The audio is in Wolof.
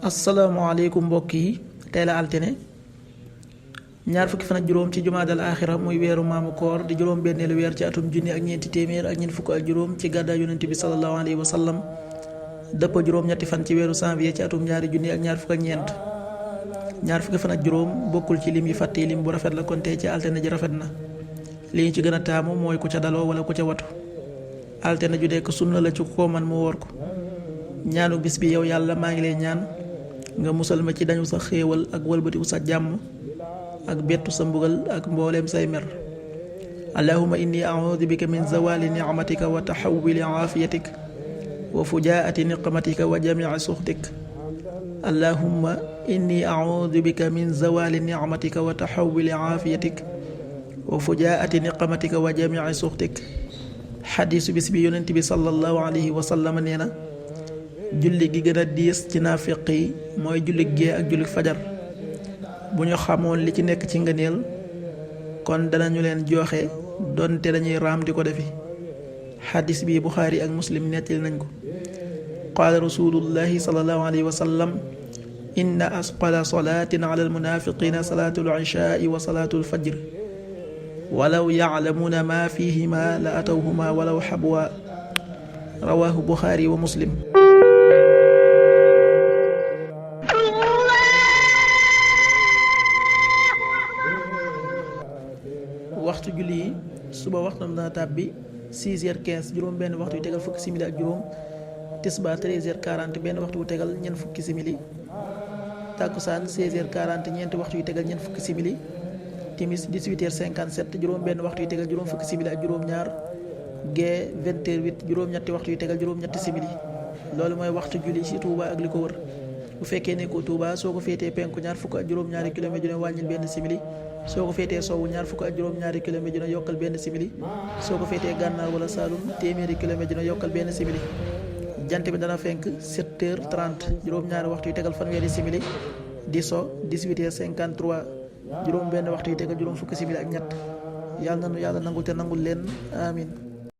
asalaamaaleykum mbokk yi tey la altine ñaar fukki fan ak juróom ci jumaadal aaxira muy weeru maamu koor di juróom benneelu weer ci atum junni ak ñeenti téeméer ak ñeent fukk ak juróom ci gàddaay yonent bi sallallahu alayhi wa sallam dëpp juróom ñetti fan ci weeru janvier ci atum ñaari junni ak ñaar fukk ak ñeent ñaar fukki fan ak juróom bokkul ci lim yi fàtte lim bu rafet la kon tey ci altine ji rafet na li ñu ci gën a taamu mooy ku ca daloo wala ku ca watu altine ju dekk sunna la ci ko man mu woor ko ñaanu bis bi yow yàlla maa ngi lay ñaan nga musal ma ci dañu sa xéewal ak wëlbatiku sa jàmm ak bettu sa mbugal ak mbooleem say mer allahumma inni a'udhu bika min zawali ni'matika wa tahawuli aafiyatik wa fujaati niqmatika wa jami'i suxtik allahumma inni a'udhu bika min zawali ni'matika wa tahawuli aafiyatik wa fujaati niqmatika wa jami'i suxtik xadiisu bis bi yonent bi sallallahu alayhi wa sallam nee na julli gi gën a diis ci naafiq yi mooy julli gee ak julli fajar bu ñu xamoon li ci nekk ci ngëneel kon danañu leen joxe donte dañuy raam di ko defi xadis bi buxaari ak muslim nettali nañ ko qaala rasulullahi sallallahu alayhi wa sallam inna asqala salaatin ala almunafiqina salaatu al-ishaai wa salaatu al-fajr walaw yaclamuuna ma fihima la atawhuma walaw xabwa rawahu buxaari wa muslim. waxtu julli yi suba waxtam dana tàbbi 6h15 juróom benn waxtu yu tegal fukki simili ak juróom tisbaar 13h40 benn waxtu yu tegal ñeent fukki simili takkusaan 16h40 ñeenti waxtu yu tegal ñeent fukki simili timis 18h57 juróom benn waxtu yu tegal juróom fukki simili ak juróom ñaar gee 20h08 juróom ñetti waxtu yu tegal juróom ñetti simili loolu mooy waxtu julli ci Touba ak li ko wër bu fekkee nekkoo Touba soo ko féetee penku ñaar fukk ak juróom ñaari kilomètre dina wàññil benn simili soo ko féetee sowwu ñaar fukk ak juróom ñaari kilomètre dina yokkal benn simili soo ko féetee gànnaar wala Saalum téeméeri kilomètre dina yokkal benn simili jant bi dana fenk 7h30 juróom ñaari waxtu yu tegal fanweeri simili di so 18h53 juróom benn waxtu yu tegal juróom fukki simili ak ñett yàlla nanu yàlla nangul te nangul leen amin